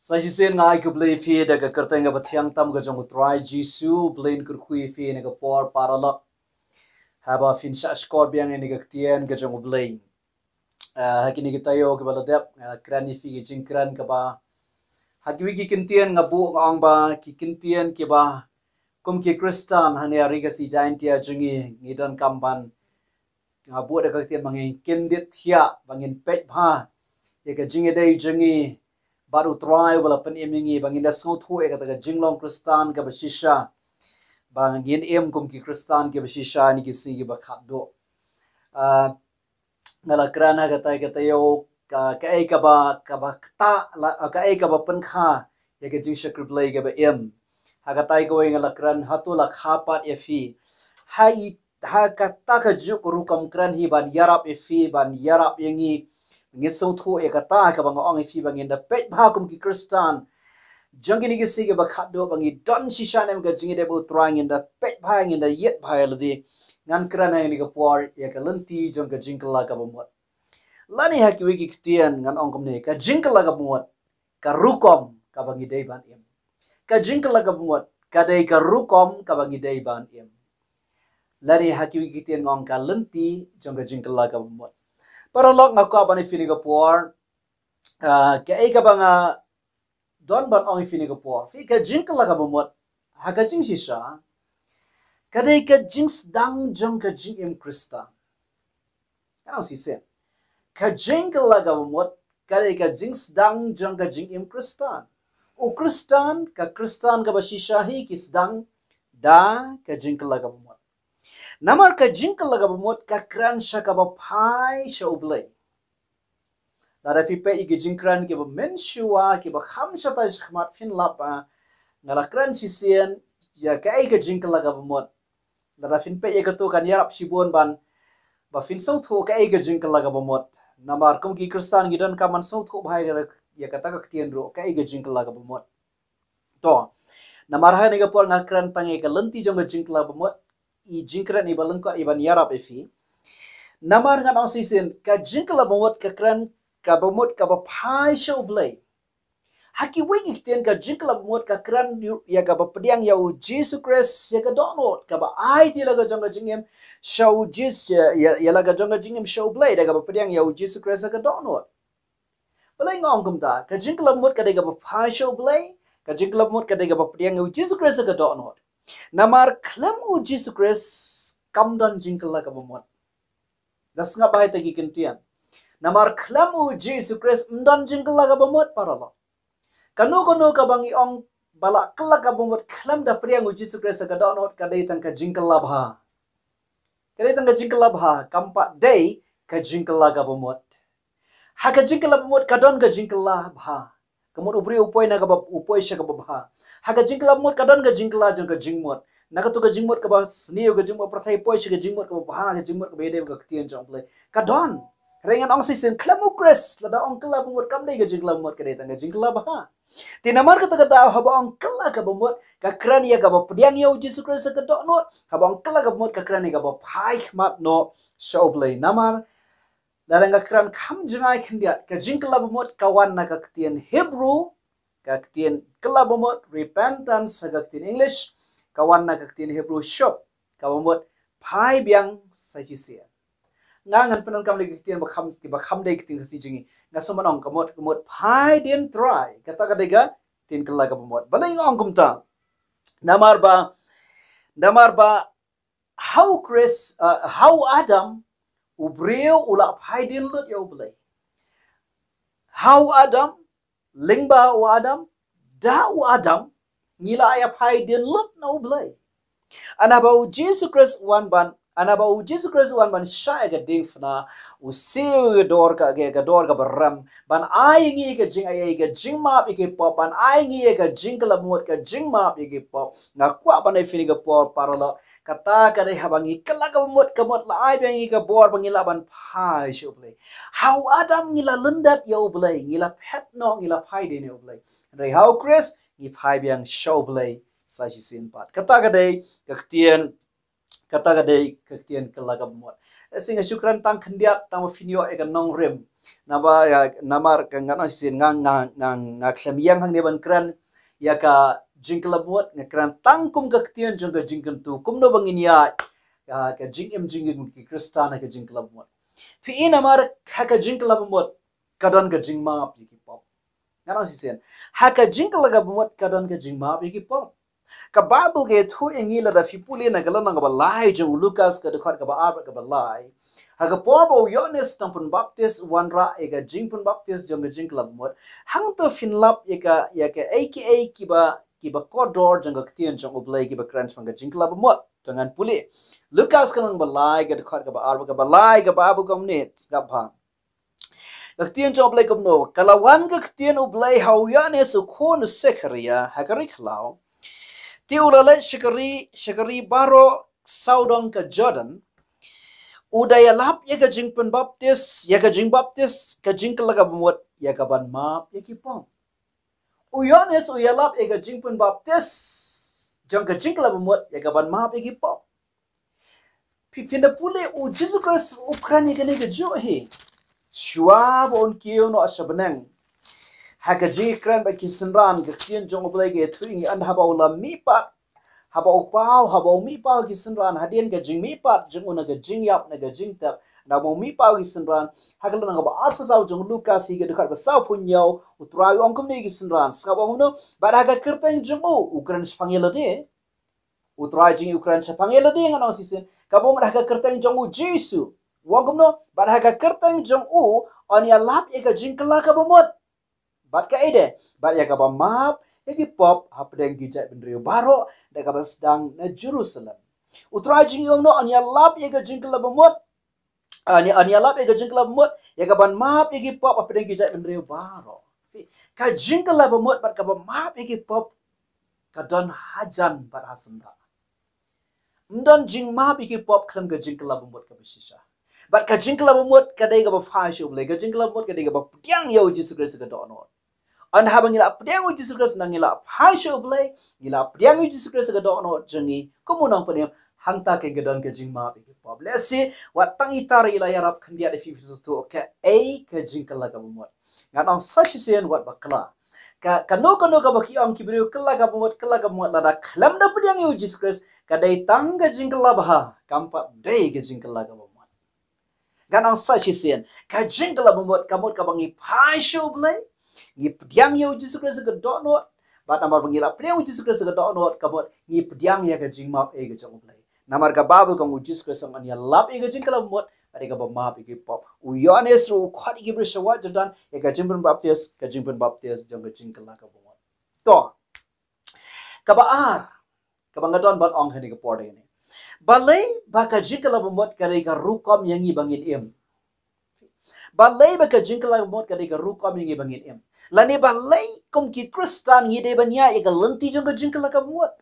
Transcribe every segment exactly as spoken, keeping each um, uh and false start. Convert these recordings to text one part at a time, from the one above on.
Sa shisien nga ai khublei ïa phi da ka kyrteng kaba thiang tam ka jong U Trai Jisu. U Blei un kyrkhu ïa phi ha kane ka por paralok, haba phin shah shkor biang ïa kane ka ktien ka jong U Blei. Ah, ha kine ki taïew kiba la dep, ah, kren ïa phi ki jingkren kaba, ha kiwei ki ktien nga buh nga ong ba ki ktien kiba kum ki Khristan hangne ha ri Khasi Jaiñtia jong ngi, ngi donkam ban, nga buh da ka ktien ba ngin kyndit thiah, ba ngin peit bha ïa ka jingïadei jong ngi bad U Trai uba la pynim ïa ngi, ba ngin da sngewthuh ïa kata ka jinglong Khristan kaba shisha, ba ngin im kum ki Khristan kiba shisha ha kine ki sngi kiba khatduh. Ah, nga la kren ha katei ka taïew, ka, kaei kaba, kaba kata, la, kaei kaba pynkha ïa ka jingshakri Blei kaba im. Ha katei kawei nga la kren hato la kha pat ïa phi. Ha i, ha kata ka juk rukom kren hi ban ïarap ïa phi, ban ïarap ïa ngi, ngin sngewthuh ïa kata kaba nga ong ïa phi ba ngin da peit bha kum ki Khristan jong kine ki sngi kiba khatduh, ba ngi don shisha ne em ka jingïadei bad U Trai, ngin da peit bha, ngin da ïeit bha ïa lade. Ngan kren ha kane ka por ïa ka lynti jong ka jingkylla kaba mut. Lane ha kiwei ki ktien ngan ong kumne, ka jingkylla kaba mut, ka rukom kaba ngi dei ban im. Ka jingkylla kaba mut ka dei ka rukom kaba ngi dei ban im. Lane ha kiwei ki ktien nga ong ka lynti jong ka jingkylla kaba mut. Paralok, nga kwah ban ïa phi ha kane ka por, ah, kaei kaba nga don ban ong ïa phi ha kane ka por, phi, ka jingkylla kaba mut, ha ka jingshisha, ka dei ka jingsdang jong ka jingim Khristan. Ka ong shisien, ka jingkylla kaba mut ka dei ka jingsdang jong ka jingim Khristan. U Khristan, ka Khristan kaba shisha hi ki sdang da ka jingkylla kaba mut. Namar ka jingkylla kaba mut ka kren sha kaba phai sha U Blei. Lada phi peit ïa ki jingkren kiba mynshuwa, kiba kham shatai shakhmat, phin lap ba nga la kren shisien ïa kaei ka jingkylla kaba mut. Lada phin peit ïa kato kan ïarap shibun ban, ba phin sngewthuh kaei ka jingkylla kaba mut. Namar kum ki Khristan ngi donkam ban sngewthuh bha ïa kata, ïa kata ka ktien ruh, kaei ka jingkylla kaba mut. To, namar ha kane ka por nga kren tang ïa ka lynti jong ka jingkylla ba mut, i jingkren iba lyngkot iban ïarap ïa phi. Namar ngan ong shisien, ka jingkylla ba mut ka kren, kaba mut kaba phai sha U Blei. Ha kiwei ki ktien ka jingkylla ba mut ka kren ïa kaba pdiang ïa U Jisu Khrist ïa ka dohnud, kaba ai ïa la ka jong ka jingim sha U Jisu, ïa, ïa, ïa la ka jong ka jingim sha U Blei da kaba pdiang ïa U Jisu Khrist ïa ka dohnud. Balei nga ong kumta? Ka jingkylla ba mut ka dei kaba phai sha U Blei, ka jingkylla ba mut ka dei kaba pdiang ïa U Jisu Khrist ïa ka dohnud. Namar khlem U Jisu Khrist kam don jingkylla kaba mut. Da sngap bha ïa kita ki ktien. Namar khlem U Jisu Khrist ym don jingkylla kaba mut, paralok. Kano kano kaba ngi ong ba la kylla kaba mut khlem da pdiang U Jisu Khrist ïa ka dohnud ka dei tang ka jingkylla bha. Ka dei tang ka jingkylla bha, kam pat dei ka jingkylla kaba mut. Ha ka jingkylla ba mut ka don ka jingkylla bha. Ka mut u briew u poi na kaba, u poi sha kaba bha. Ha ka jingkylla ba mut ka don ka jingkylla jong ka jingmut. Na kato ka jingmut kaba sniew, ka jingmut pyrthei, poi sha ka jingmut kaba bha, ka jingmut kaba ïadei bad ka ktien jong U Blei. Ka don. Hynrei ngan ong shisien, khlem U Khrist, lada ong kylla ba mut, kam dei ka jingkylla ba mut, ka dei tang ka jingkylla bha. Te namar kata ka daw haba ong kylla kaba mut, ka kren ïa kaba pdiang ïa U Jisu Khrist ïa ka dohnud, haba ong kylla kaba mut ka kren ïa kaba phai khmat noh sha U Blei. Namar lada nga kren kham jngai khyndiat, ka jingkylla ba mut ka wan na ka ktien Hebrew, ka ktien kylla ba mut, repentance, ha ka ktien English, ka wan na ka ktien Hebrew shub, kaba mut phai biang sa shisien. Nga ngan pyndonkam lei ki ktien ba kham, kiba kham dei ki ktien Khasi jong ngi. Nga sngewbha ban ong ka mut, ka mut phai dien Trai. Kata ka dei ka ktien kylla kaba mut. Balei nga ong kumta? Namar ba, namar ba ha u Khrist, uh, ha u Adam, u briew u la phai dien lut ïa U Blei. Ha u Adam, lyngba u Adam, da u Adam, ngi la ïa phai dien lut na U Blei. Hynrei haba U Jisu Khrist u wan ban, hynrei haba U Jisu Khrist u wan ban shah ïa ka diengphna, u siew ïa ka dor ka, ka, ka dor kaba rem, ban ai ïa ngi ka jingaiei, ka jingmap ïa ki pop, ban ai ïa ngi ïa ka jingkylla ba mut, ka jingmap ïa ki pop. Nga kwah ban ai ïa phi ha kane ka por, paralok, kata ka dei haba ngi kylla kaba mut, ka mut la ai biang ïa ngi ka bor ba ngi lah ban phai sha U Blei. Ha u Adam ngi la lyndet ïa U Blei, ngi la phet noh, ngi la phai dien ïa U Blei. Hynrei ha u Khrist ngi phai biang sha U Blei sa shisien pat. Kata ka dei ka ktien Kata ka dei ka ktien kylla kaba mut. Lehse nga shu kren tang khyndiat tang ba phin ïoh ïa ka nongrim. Naba ïa namar ka ngan ong shisien nga nga nga nga khlem ïeng hangne ban kren ïa ka jingkylla ba mut, nga kren tang kum ka ktien jong ka jingkyntu. Kumno ba ngin ïa ka, ka jingim jingim ki Khristan ha ka jingkylla ba mut. Phi i namar ha ka jingkylla ba mut ka don ka jingmap ïa ki pop. Ngan ong shisien. Ha ka jingkylla kaba mut ka don ka jingmap ïa ki pop. Ka Baibl ka ïathuh ïa ngi lada phi pule na ka lynnong kaba lai jong u Lukas ka dkhot kaba ar bad kaba lai. Ha ka por ba u Ïoannis nongpynbaptis u wanrah ïa ka jingpynbaptis jong ka jingkylla ba mut. Hangto phin lap ïa ka, ïa kaei kaei kiba, kiba kordor jong ka ktien jong U Blei kiba kren shaphang ka jingkylla ba mut. To ngan pule. Lukas ka lynnong ba lai ka dkhot kaba ar bad kaba lai, ka Baibl ka ong kumne, sngap bha. Ka ktien jong U Blei kumno, ka la wan ka ktien U Blei ha u Ïoannis u khun u Sekharia ha ka ri khlaw. Te u la leit sha ka ri, sha ka ri baroh sawdong ka Jordan. U da ïalap ïa ka jingpynbaptis, ïa ka jingbaptis, ka jingkylla kaba mut, ïa kaban map ïa ki pop. U Ïoannis u ïalap ïa ka jingpynbaptis jong ka jingkylla ba mut ïa kaban map ïa ki pop. Phi, phin da pule u Jisu Khrist u kren ïa kane kajuh hi. Shuwa ba un kiew noh sha bneng. Ha ka jingkren bad ki synran ka ktien jong U Blei ka ïathuh ïa ngi ynda haba u la mihpat. Haba u paw, haba u mihpaw ki synran, hadien ka jingmihpat jong u na ka jingïap na ka jingtep. Haba u mihpaw ki synran, ha ka lynnong kaba arphew saw jong u Lukas hi ka dkhot ba sawphew hynñiew, U Trai u ong kumne ki synran. Sngap u ong kumno, bad ha ka kyrteng jong u, u kren shaphang ïa lade. U Trai jong ngi u kren shaphang ïa lade ngan ong shisien. Kaba mut ha ka kyrteng jong u Jisu. U ong kumno, bad ha ka kyrteng jong u, yn ïalap ïa ka jingkylla kaba mut. Bad kaei de, bad ïa kaba map ïa ki pop hapdeng ki jaitbynriew baroh, da kaba sdang na Jerusalem. U Trai jong ngi u ong kumno, yn ïalap ïa ka jingkylla ba mut. Ah, ni, yn ïalap ïa ka jingkylla ba mut, ïa kaban map ïa ki pop hapdeng ki jaitbynriew baroh. Ka jingkylla ba mut bad kaba map ïa ki pop ka don hajan bad hasynrang. Ym don jingmap ïa ki pop khlem ka jingkylla ba mut kaba shisha. Bad ka jingkylla ba mut ka dei kaba phai sha U Blei, ka jingkylla ba mut ka dei kaba pdiang ïa u Jisu Khrist ka dohnud. Ynda haba ngi la pdiang ïa u Jisu Khrist, ngi la phai sha U Blei, ngi la pdiang ïa u Jisu Khrist ka dohnud jong ngi, kum u nongpynim, hangta ka don ka jingmap ïa ki pop. Lehse wat tang ita re i la ïarap khyndiat ïa phi, phi sngewthuh kaei ka jingkylla kaba mut. Ngan ong sa shisien wat bakla. Ka, kano kano kaba ki ong ki briew kylla kaba mut, kylla kaba mut, lada khlem da pdiang ïa u Jisu Khrist, ka dei tang ka jingkylla bha, kam pat dei ka jingkylla kaba mut. Ngan ong sa shisien, ka jingkylla ba mut ka mut kaba ngi phai sha U Blei, ngi pdiang ïa u Jisu Khrist ka dohnud, bad namar ba ngi la pdiang ïa u Jisu Khrist ka dohnud, ka mut ngi pdiang ïa ka jingmap ïa ka jong U Blei. Namar ka Baibl ka ong u Jisu Khrist u ong yn ïalap ïa ka jingkylla ba mut, bad ïa kaba map ïa ki pop. U Ïoannis ruh u khot ïa ki briew sha wah Jordan, ïa ka jingpynbaptis, ka jingpynbaptis jong ka jingkylla kaba mut. To. Kaba ar, kaba nga don ban ong ha kane ka por kane. Balei ba ka jingkylla ba mut ka dei ka rukom ïa ngi ba ngin im. Balei ba ka jingkylla ba mut ka dei ka rukom ïa ngi ba ngin im. Lane balei kum ki Khristan ngi dei ban ïaid ïa ka lynti jong ka jingkylla kaba mut.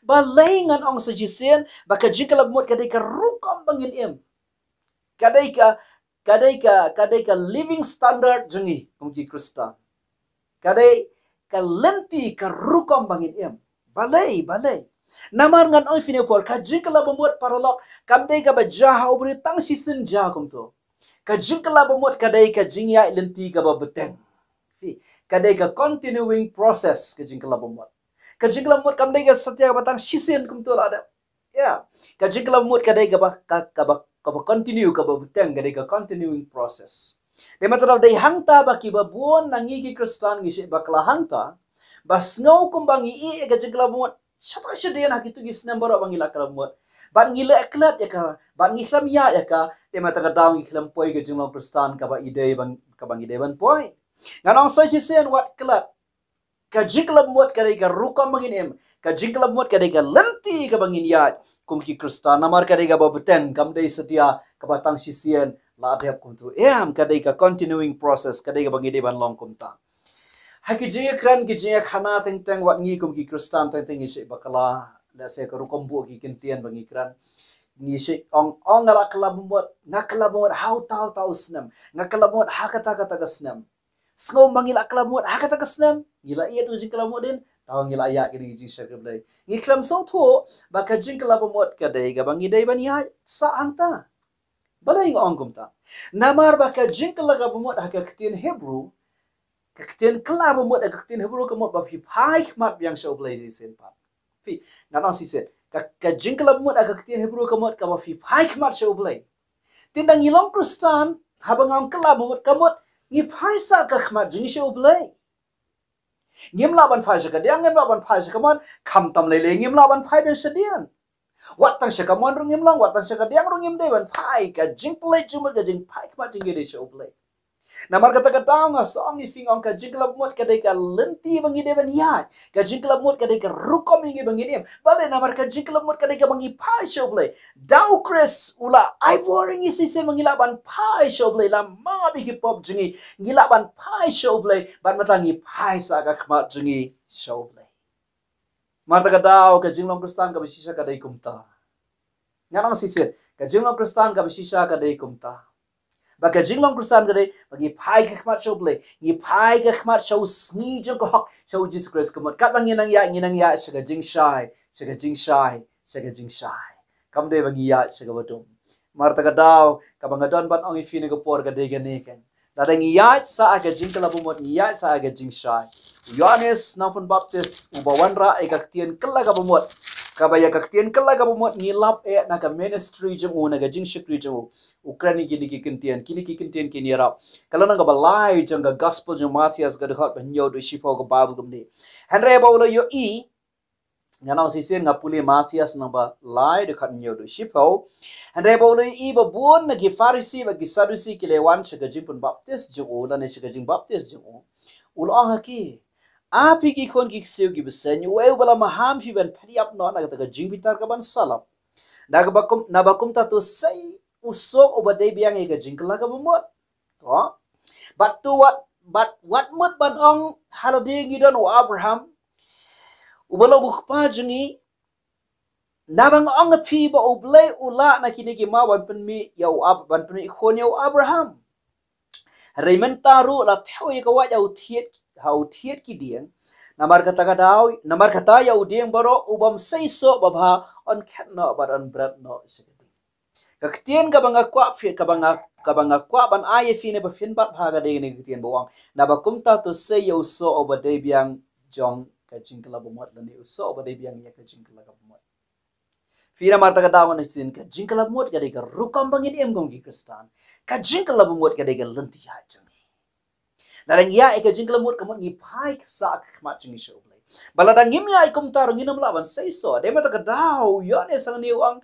Balei ngan ong sa shisien ba ka jingkylla ba mut ka dei ka rukom ba ngin im. Ka dei ka, ka dei ka, ka dei ka living standard jong ngi kum ki Khristan. Ka dei ka lynti ka rukom ba ngin im. Balei, balei. Namar ngan ong ïa phi ha kane ka por, ka jingkylla ba mut paralok, kam dei kaba jia ha u briew tang shisien jia kumto. Ka jingkylla ba mut ka dei ka jingïaid lynti kaba bteng. Phi, ka dei ka continuing process ka jingkylla ba mut. Ka jingkylla ba mut kam dei ka satia kaba tang shisien kumto la dep. Ïa, ka jingkylla ba mut ka dei kaba, ka, kaba, kaba continue, kaba bteng, ka dei ka continuing process. Dei mynta dei hangta ba kiba bun na ngi ki Khristan ngi shait bakla hangta, ba sngew kumba ngi ïeh ïa ka jingkylla ba mut shata shadien ha kito ki snem baroh ba ngi la kylla ba mut. Bad ngi leh klet ïa ka, bad ngi khlem ïaid ïa ka, dei mynta ka daw ngi khlem poi ka jinglong Khristan kaba i dei ban, kaba ngi dei ban poi. Ngan ong sa shisien wat klet. Ka jingkylla ba mut ka dei ka rukom ba ngin im. Ka jingkylla ba mut ka dei ka lynti kaba ngin ïaid kum ki Khristan. Namar ka dei kaba bteng, kam dei satia kaba tang shisien la dep kumto. Em, ka dei ka continuing process, ka dei kaba ngi dei ban long kumta. Ha ki jingïakren, ki jingïakhana teng teng wat ngi kum ki Khristan teng teng ngi shait bakla. Lehse ka rukom buh ki kyntien ba ngi kren. Ngi shait ong, ong nga la kylla ba mut, nga kylla ba mut ha uta uta u snem. Nga kylla ba mut ha kata kata ka snem. Sngew ba ngi la kylla bamut ha kata ka snem, ngi la ïa tu jingkylla bamut din, tang ngi la ïa kine ki jingshakri Blei. Ngi khlem sngewthuh ba ka jingkylla bamut ka dei kaba ngi dei ban ïa sa hangta. Balei nga ong kumta? Namar ba ka jingkylla ka bamut ha ka ktien Hebrew, ka ktien kylla bamut ha ka ktien Hebrew ka mut ba phi phai khmat biang sha U Blei shisien pat. Phi, ngan ong shisien. Ka, ka jingkylla bamut ha ka ktien Hebrew ka mut kaba phi phai khmat sha U Blei. Te ngi long Khristan, haba nga ong kylla bamut ka mut ngi phai sa ka khmat jong ngi sha U Blei. Ngim lah ban phai sha ka diang, ngim lah ban phai sha ka mon, khamtam lei lei ngim lah ban phai biang sha diang. Wat tang sha ka mon ruh ngim lah, wat tang sha ka diang ruh ngim dei ban phai, ka jingpynleit jingmut ka jingphai khmat jong ngi dei sha U Blei. Namar kata ka daw nga sa ong ïa phi, nga ong ka jingkylla bamut ka dei ka lynti ba ngi dei ban ïaid. Ka jingkylla bamut ka dei ka rukom ïa ngi ba ngin im. Balei? Namar ka jingkylla bamut ka dei kaba ngi phai sha U Blei. Da U Khrist u la ai bor ïa ngi shisien ba ngi lah ban phai sha U Blei, la map ïa ki pop jong ngi, ngi lah ban phai sha U Blei, bad mynta ngi phai sa ka khmat jong ngi sha U Blei. Namar kata ka daw ka jinglong Khristan kaba shisha ka dei kumta. Ngan ong shisien, ka jinglong Khristan kaba shisha ka dei kumta. Ba ka jinglong Khristan ka dei ba ngi phai ka khmat sha U Blei, ngi phai ka khmat sha u sngi jong ka hok, sha U Jisu Khrist ka mut. Katba ngi nang ïaid, ngi nang ïaid sha ka jingshai, sha ka jingshai, sha ka jingshai. Kam dei ba ngi ïaid sha kaba dum. Namar kata ka daw kaba nga don ban ong ïa phi ha kane ka por ka dei kane kan. Lada ngi ïaid sa ha ka jingkylla bamut, ngi ïaid sa ha ka jingshai. U Ïoannis Nongpynbaptis uba wanrah ïa ka ktien kylla ka bamut, kaba ïa ka ktien kylla ka bamut ngi lap eh na ka ministry jong u, na ka jingshakri jong u. U kren ïa kine ki kyntien, kine ki kyntien kin ïarap. Ka lynnong kaba lai jong ka Gospel jong u Mathaios, ka dkhot ba hynñiew haduh shiphew, ka Baibl kumne: Hynrei haba u la ïohi, ngan ong shisien, nga pule Mathaios lynnong ba lai, dkhot hynñiew haduh shiphew. Hynrei haba u la ïohi ba bun na ki Pharisi bad ki Sadusi ki la wan sha ka jingpynbaptis jong u, lane sha ka jingbaptis jong u, u la ong ha ki: A phi ki khun ki ksiew ki bseiñ, uei uba la maham ïa phi ban pynïap noh na kata ka jingbitar kaban sa lap? Naba kum, naba kumta to sei u soh uba dei biang ïa ka jingkylla ka bamut. To. Bad to wat, bad wat mut ban ong ha lade ngi don u Abraham, uba long u kpa jong ngi. Naba nga ong ïa phi ba U Blei u lah na kine ki maw ban pynmih ïa u Ab-, ban pynmih khun ïa u Abraham. Hynrei mynta ruh la thew ïa ka wait ha u thied, ha u thied ki dieng. Namar kata ka daw, namar kata ïa u dieng baroh u bym sei soh babha un khet noh bad un bret noh sha ka dieng. Ka ktien kaba nga kwah phi, kaba nga, kaba nga kwah ban ai ïa phi ne ba phin bat bha ka dei kane ka ktien ba ong: Naba kumta to sei ïa u soh uba dei biang jong ka jingkylla bamut, lane u soh uba dei biang ïa ka jingkylla ka bamut. Phi, namar kata ka daw ngan ong shisien, ka jingkylla bamut ka dei ka rukom ba ngin im kum ki Khristan. Ka jingkylla bamut ka dei ka lynti ïaid jong ngi. Lada ngi ïaid ïa ka jingkylla bamut ka mut ngi phai sa ka khmat jong ngi sha U Blei. Bad lada ngim ïaid kumta ruh ngin ym lah ban sei soh. Dei mynta ka daw u Ïoannis hangne u ong,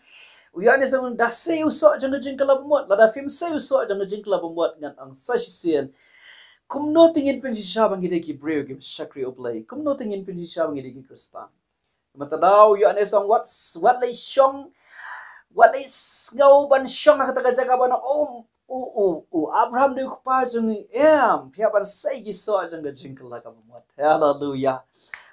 u Ïoannis u ong da sei u soh jong ka jingkylla bamut. Lada phim sei u soh jong ka jingkylla bamut, ngan ong sa shisien, kumno te ngin pynshisha ba ngi dei ki briew kiba shakri U Blei? Kumno te ngin pynshisha ba ngi dei ki Khristan? Mynta ka daw u Ïoannis u ong wat, wat leit shong, wat leit sngew ban shong ha kata ka jaka ban ong, um, u, u, u Abraham dei u kpa jong ngi, em, phi hap ban sei ki soh jong ka jingkylla ka bamut. Haleluya.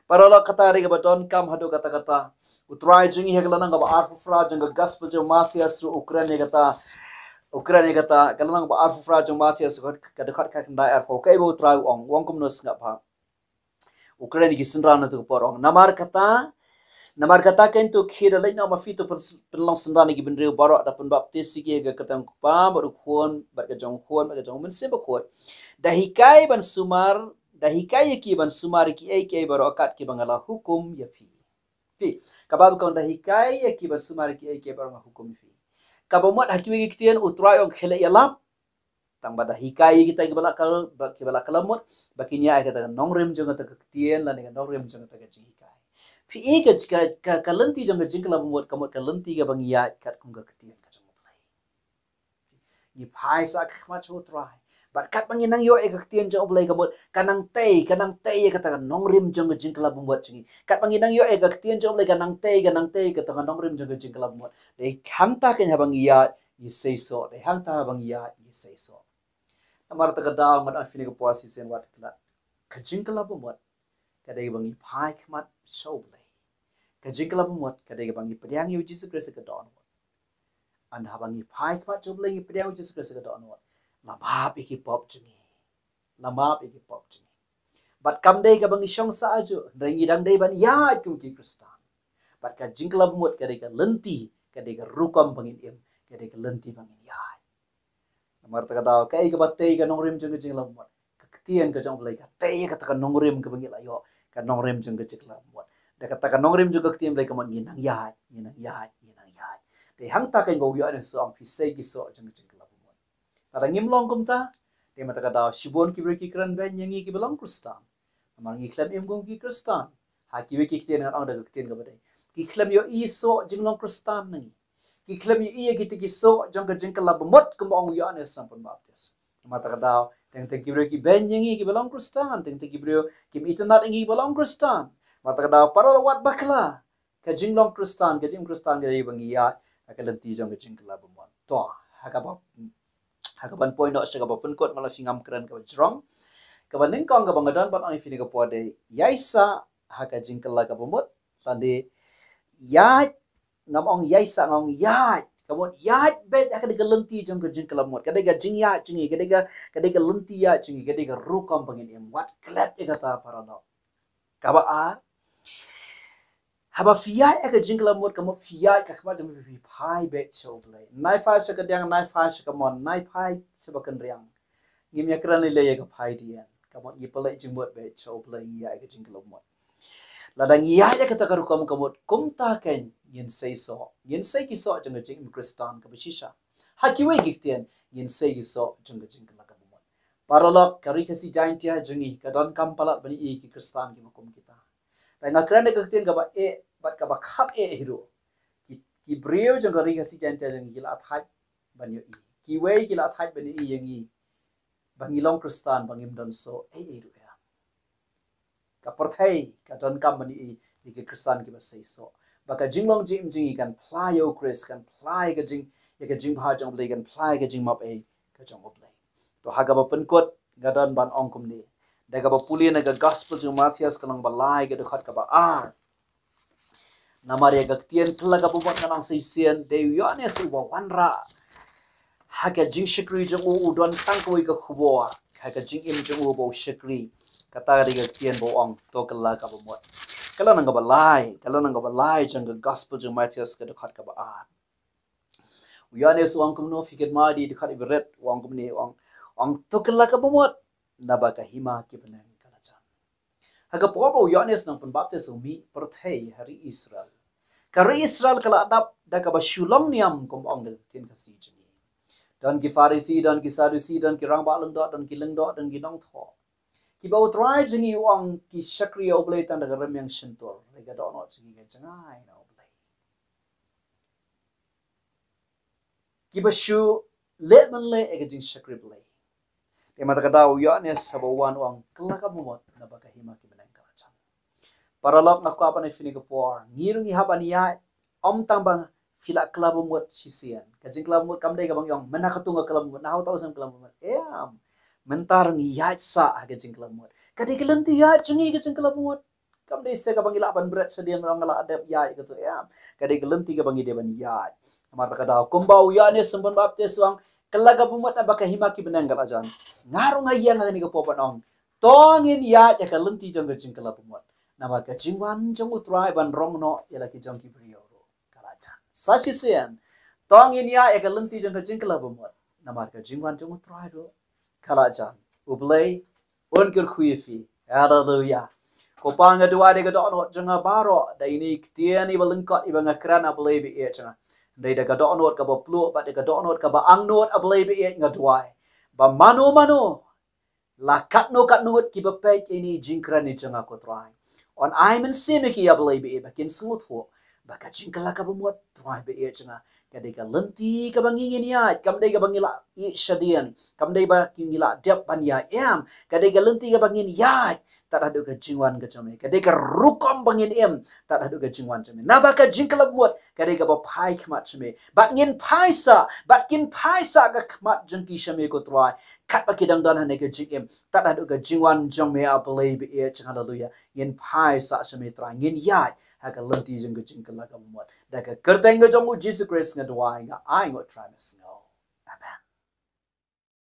Paralok, kata dei kaba donkam haduh katta katta. U Trai jong ngi ha ka lynnong kaba arphew phra jong ka Gospel jong u Mathaios ruh u kren ïa kata. U kren ïa kata, ka lynnong kaba arphew phra jong u Mathaios, ka dkhot khatkhyndai arphew. Kaei ba u Trai u ong, u ong kumno, sngap bha. U kren ïa ki synran ha kata ka por, u ong: Namar kata, namar kata kein to khie, da leit noh ma phi to pyn-, pynlong synran ïa ki briew baroh, da pynbaptis ïa ki ha ka kyrteng u Kpa bad u Khun bad ka jong u Khun bad ka jong u Mynsiem Bakhuid. Da hikai ban sumar, da hikai ïa ki ban sumar ïa kiei kiei baroh kat kiba nga la hukum ïa phi. Phi, kaba bun ka ong da hikai ïa ki ban sumar ïa kiei kiei baroh nga hukum ïa phi. Kaba mut ha kiwei ki ktien u Trai u ong khie leit ïalap. Tang ba da hikai ïa kita kiba la kylla, ba, kiba la kylla bamut ba kin ïaid ïa kata ka nongrim jong kata ka ktien lane ka nongrim jong kata ka jinghikai. Phi i, ka, ka, ka, ka lynti jong ka jingkylla bamut ka mut ka lynti kaba ngi ïaid katkum ka ktien ka jong U Blei. Ngi phai sa ka khmat jong U Trai. Bad katba ngi nang ïoh ïa ka ktien jong U Blei ka mut ka nang tei, ka nang tei ïa kata ka nongrim jong ka jingkylla bamut jong ngi. Katba ngi nang ïoh ïa ka ktien jong U Blei ka nang tei, ka nang tei ïa kata ka nongrim jong ka jingkylla bamut. Dei hangta kein haba ngi ïaid ngi seisoh, dei hangta haba ngi ïaid ngi seisoh. Namar kata ka daw ngan ong ïa phi ha kane ka por shisien, wat klet. Ka jingkylla bamut ka dei ba ngi phai khmat sha U Blei. Ka jingkylla bamut ka dei ba ngi pdiang ïa U Jisu Khrist ha ka dohnud. Ynda haba ngi phai khmat sha U Blei, ngi pdiang ïa U Jisu Khrist ha ka dohnud, la map ïa ki pop jong ngi. la map ïa ki pop jong ngi. Bad kam dei kaba ngi shong sah ajuh, hynrei ngi dang dei ban ïaid kum ki Khristan. Bad ka jingkylla bamut ka dei ka lynti, ka dei ka rukom ba ngin im, ka dei ka lynti ba ngin ïaid. Namar kata ka daw, kaei kaba tei ka nongrim jong ka jingkylla bamut? Ka ktien ka jong U Blei ka tei kata ka nongrim kaba ngi la ïoh, ka nongrim jong ka jingkylla bamut. Da kata ka nongrim jong ka ktien Blei ka mut ngi nang ïaid, ngi nang ïaid, ngi nang ïaid. Dei hangta keiñ ba u Ïoannis u ong phi sei ki soh jong ka jingkylla bamut. Lada ngim long kumta, te mynta ka daw shibun ki briew ki kren beiñ ïa ngi kiba long Khristan. Namar ngi khlem im kum ki Khristan. Ha kiwei ki ktien ngan ong da ka ktien kaba dei, ki khlem ïohi soh jinglong Khristan na ngi. Ki khlem ïohi ïa kita ki soh jong ka jingkylla bamut kumba ong u Ïoannis Nongpynbaptis. Namar kata ka daw, teng teng ki briew ki beiñ ïa ngi kiba long Khristan, teng teng ki briew kim itynnad ïa ngi kiba long Khristan. Namar kata ka daw, para lok, wat bakla. Ka jinglong Khristan, ka jingim Khristan ka dei ba ngi ïaid ha ka lynti jong ka jingkylla bamut. To, ha kaba, ha kaban poi noh sha kaba pynkut, nga la shu ngam kren kaba jrong. Kaba nyngkong kaba nga don ban ong ïa phi kane ka por dei, ïaid sah ha ka jingkylla kaba mut. Tang dei ïaid, ngam ong ïaid sah, nga ong ïaid. Ka mut ïaid beit ha ka dei ka lynti jong ka jingkylla bamut. Ka dei ka jingïaid jong ngi, ka dei ka, ka dei ka lynti ïaid jong ngi, ka dei ka rukom ba ngin im. Wat klet ïa kata, para lok. Kaba ar, haba phi ïaid ha ka jingkylla bamut, ka mut phi ïaid ka khmat jong phi, phi phai beit sha U Blei. Nai phai sha ka diang, nai phai sha ka mon, nai phai sha ba kynriang. Ngim ïa kren lei lei ïa ka phai dien. Ka mut ngi pynleit jingmut beit sha U Blei, ngi ïaid ha ka jingkylla bamut. Lada ngi ïaid ha kata ka rukom, ka mut kumta keiñ ngin sei soh, ngin sei ki soh jong ka jingim Khristan kaba shisha. Ha kiwei ki ktien, ngin sei ki soh jong ka jingkylla kaba mut. Para lok, ka Ri Khasi Jaiñtia jong ngi ka donkam palat ban ïohi ki Khristan kiba kum kita. Te nga kren da ka ktien kaba eh bad kaba kham eh hi ruh. Ki, ki briew jong ka Ri Khasi Jaiñtia jong ngi ki la thait ban ïohi. Kiwei ki la thait ban ïohi ïa ngi ba ngi long Khristan ba ngim don soh ei ei ruh ïa. Ka pyrthei ka donkam ban ïohi ïa ki Khristan kiba sei soh. Ba ka jinglong jingim jong ngi kan phla ïa U Khrist, kan phla ïa ka jing, ïa ka jingbha jong U Blei, kan phla ïa ka jingmap ei ka jong U Blei. To, ha kaba pynkut nga don ban ong kumne. Da kaba pule na ka Gospel jong u Mathaios ka lynnong ba lai, ka dkhot kaba ar. Namar ïa ka ktien kylla kaba mut ngan ong shisien, dei u Ïoannis uba wanrah ha ka jingshakri jong u, u don tang kawei ka khubor ha ka jingim jong u ba u shakri. Kata ka dei ka ktien ba u ong, to kylla kaba mut. Ka lynnong kaba lai, ka lynnong kaba lai jong ka Gospel jong u Mathaios ka dkhot kaba ar. U Ïoannis u ong kumno, phi kynmaw, dei dkhot ba rit, u ong kumne, u ong, u ong to kylla kaba mut, naba ka hima ki bneng ka la jan. Ha ka por ba u Ïoannis Nongpynbaptis u mih pyrthei ha ri Israel, ka ri Israel ka la dap da kaba shu long niam, kum ong da ka ktien Khasi jong ngi. Don ki Pharisi, don ki Sadusi, don ki rangbah lyngdoh, don ki lyngdoh, don ki nongthoh. Kiba u Trai jong ngi u ong ki shakri ïa U Blei tang da ka rmiang shyntur, hynrei ka dohnud jong ngi ka jngai na U Blei. Kiba shu leh mynleh ïa ka jingshakri Blei. Te mynta ka daw u Ïoannis haba u wan u ong kylla kaba mut, naba ka hima ki bneng ka la jan. Para lok, nga kwah ban ong ïa phi kane ka por, ngi ruh ngi hap ban ïaid, ym tang ba phi la kylla bamut shisien. Ka jingkylla bamut kam dei kaba ngi ong mynta ka tu nga kylla bamut, na ha uta u snem kylla bamut. Em. Mynta ruh ngi ïaid sah ha ka jingkylla bamut. Ka dei ka lynti ïaid jong ngi ka jingkylla bamut. Kam dei se kaba ngi lah ban bret shadien, nga lah dep ïaid, kato em. Ka dei ka lynti kaba ngi dei ban ïaid. Namar kata ka daw, kumba u Ïoannis Nongpynbaptis u ong, kylla kaba mut, naba ka hima ki bneng ka la jan. Nga ruh nga ïeng ha kane ka por ban ong, to ngin ïaid ïa ka lynti jong ka jingkylla bamut. Namar ka jingwan jong u Trai ban rong noh ïa la ki jong ki briew ruh ka la jan. Sa shisien, to ngin ïaid ïa ka lynti jong ka jingkylla bamut. Namar ka jingwan jong u Trai ruh ka la jan. U Blei un kyrkhu ïa phi. Haleluia. Ko Pa, nga duwai da ka dohnud jong nga baroh, da ine i ktien iba lyngkot iba nga kren, A Blei ba ïeit jong nga. Hynrei da ka dohnud kaba pluh bad da ka dohnud kaba angnud, A Blei ba ïeit, nga duwai ba mano mano, la katno katno ngut kiba peit ïa ine i jingkren jong nga, ko Trai, un ai mynsiem ïa ki, A Blei ba ïeit, ba kin sngewthuh ba ka jingkylla kaba mut, Trai ba ïeit jong nga, ka dei ka lynti kaba ngi ngin ïaid, kam dei kaba ngi lah ïeh shadien, kam dei ba ngi lah dep ban ïaid, em, ka dei ka lynti kaba ngin ïaid tad haduh ka jingwan ka jong me, ka dei ka rukom ba ngin im tad haduh ka jingwan jong me. Naba ka jingkylla bamut ka dei kaba phai khmat jong me. Bad ngin phai sah, bad kin phai sah ka khmat jong ki sha me, ko Trai, katba ki dang don hangne ha ka jingim tad haduh ka jingwan jong me, A Blei ba ïeit jong nga. Haleluia. Ngin phai sah sha me, Trai, ngin ïaid ha ka lynti jong ka jingkylla kaba mut. Da ka kyrteng ka jong u Jisu Khrist nga duwai, nga ai, nga ong, Trai, me sngew.